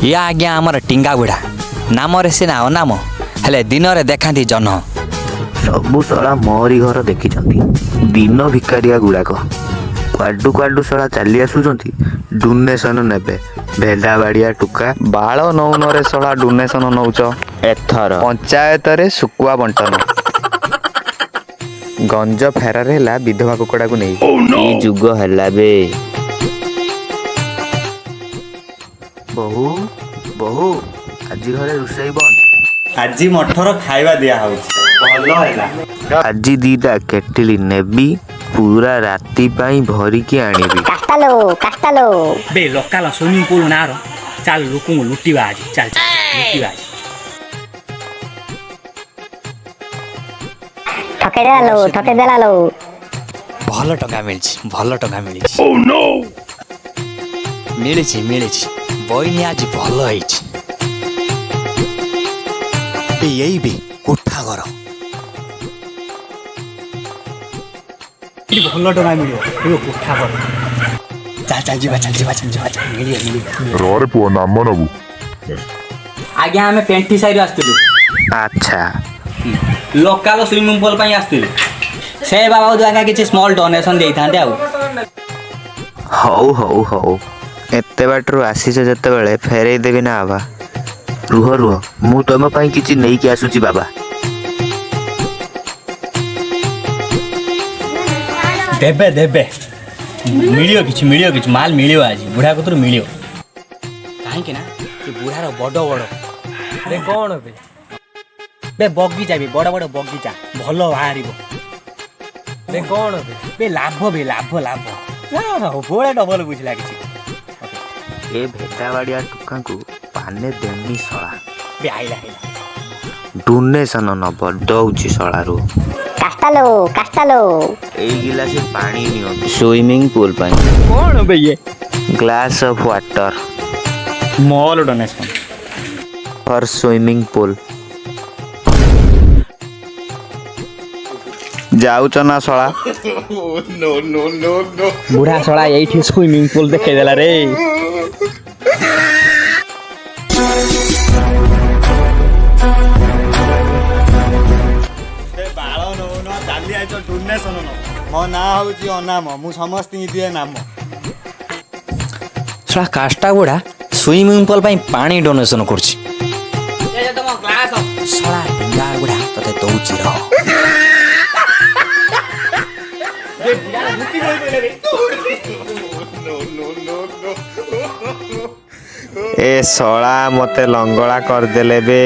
ଇଏ ଆଜ୍ଞା ଆମର ଟିଙ୍ଗା ବୁଢ଼ା। ନାମରେ ସିନା ଅନାମ, ହେଲେ ଦିନରେ ଦେଖାନ୍ତି ଜହ୍ନ। ସବୁ ଶଳା ମୋରି ଘର ଦେଖିଛନ୍ତି। ଦିନ ଭିକାରିଆ ଗୁଡ଼ାକ କୁଆଡୁ କୁଆଡୁ ଶଳା ଚାଲି ଆସୁଛନ୍ତି, ଡୋନେସନ ନେବେ। ଭେଦା ବାଡ଼ିଆ ଟୁକା। ବାଳ ନଉନରେ ଶଳା ଡୋନେସନ ନଉଛ। ଏଥର ପଞ୍ଚାୟତରେ ଶୁଖୁଆ ବଣ୍ଟନ। ଗଞ୍ଜ ଫେରାର ହେଲା ବିଧବା କୁକୁଡ଼ାକୁ ନେଇ। କି ଯୁଗ ହେଲା ବେ। ବୋହୁ, ବୋହୁ, ଆଜି ଘରେ ରୋଷେଇ ବନ୍ଦ। ଆଜି ମଠର ଖାଇବା ଦିଆ ହଉଛି, ଭଲ ହେଲା। ଆଜି ଦିଟା କେଟିଲି ନେବି, ପୁରା ରାତି ପାଇଁ ଭରିକି ଆଣିବି। କାଷ୍ଟାଲୋ କାଷ୍ଟାଲୋ। ବେ ଲୋକାଲ ସୁଇମିଂ ପୁଲ ନାଁର ଚାଲ, ଲୋକଙ୍କୁ ଲୁଟିବା ଆଜି। ଚାଲ ଚାଲ, ଲୁଟିବା ଆଜି। ଠକେଇ ଦେଲା ଲୋ, ଠକେଇ ଦେଲା ଲୋ। ଭଲ ଟଙ୍କା ମିଳିଛି, ଭଲ ଟଙ୍କା ମିଳିଛି। ମିଳିଛି, ମିଳିଛି। ବଇନି ଆଜି ଭଲ ହେଇଛି। ଏଇ ବି କୋଠା ଘର। ଏଠି ଭଲ ଟଙ୍କା ମିଳିବ ଏବେ କୋଠା ଘର। ଚାଲ ଚାଲ ଯିବା, ଚାଲ ଯିବା, ଚାଲ ଯିବା, ଚାଲ। ମିଳିବ, ମିଳିବ। ରରେ ପୁଅ, ନାମ ନବୁ। ଆଜ୍ଞା, ଆମେ ପେଣ୍ଠି ସାହିରୁ ଆସିଥିଲୁ। ଆଚ୍ଛା। ଲୋକାଲ ସୁଇମିଂ ପୁଲ ପାଇଁ ଆସିଥିଲୁ। ସେ ବାବଦ ଆଜ୍ଞା କିଛି ସ୍ମଲ୍ ଡୋନେସନ ଦେଇଥାନ୍ତେ ଆଉ। ହଉ ହଉ ହଉ, ଏତେ ବାଟରୁ ଆସିଛ ଯେତେବେଳେ ଫେରେଇ ଦେବି ନା ବାବା। ରୁହ ରୁହ, ମୁଁ ତମ ପାଇଁ କିଛି ନେଇକି ଆସୁଛି ବାବା। ଦେବେ ଦେବେ, ମିଳିବ କିଛି, ମିଳିବ କିଛି ମାଲ ମିଳିବ ଆଜି ବୁଢ଼ା କତରୁ ମିଳିବ। କାହିଁକି ନା ସେ ବୁଢ଼ାର ବଡ଼ ବଡ଼ ବେ କ'ଣ ବେ ବେ ବଗିଚା ବି, ବଡ଼ ବଡ଼ ବଗିଚା ଭଲ ବାହାରିବ ବେ। କ'ଣ ବେ ବେ ଲାଭ ବେ, ଲାଭ ଲାଭ ନା ସବୁବେଳେ ଡବଲ ବୁଝିଲା କିଛି। ଏ ଭେଦା ବାଡ଼ିଆ ଟୁକାଙ୍କୁ ପାନେ ଦେମି ଶଳା। ବେ ଆଇଲା ଆଇଲା। ଡୋନେସନ ନବ, ଦଉଛି ଶଳାରୁ। କାଷ୍ଟାଲୋ କାଷ୍ଟାଲୋ। ଏଇ ଗିଲାସେ ପାଣି ନିଅନ୍ତୁ ସୁଇମିଂ ପୁଲ ପାଇଁ। କ'ଣ ବେ ଇଏ? Glass of water. Mall donation. For swimming pool. ଯାଉଛ ନା ଶଳା? ବୁଢ଼ା ଶଳା ଏଇଠି ସୁଇମିଂ ପୁଲ ଦେଖେଇ ଦେଲା ରେ। ବାଳ ନଉନ, ଚାଲି ଆଇଛ ଡୋନେସନ ନବ। ମୋ ନାଁ ହଉଛି ଅନାମ, ମୁଁ ସମସ୍ତଙ୍କୁ ଦିଏ ନାମ। ଶଳା କାଷ୍ଟା ବୁଢ଼ା ସୁଇମିଂ ପୁଲ ପାଇଁ ପାଣି ଡୋନେସନ କରୁଛି। ଶଳା ଟିଙ୍ଗା ବୁଢ଼ା, ତତେ ଦଉଛି ରହ। ଏ ଶଳା ମତେ ଲଙ୍ଗଳା କରିଦେଲେ ବେ।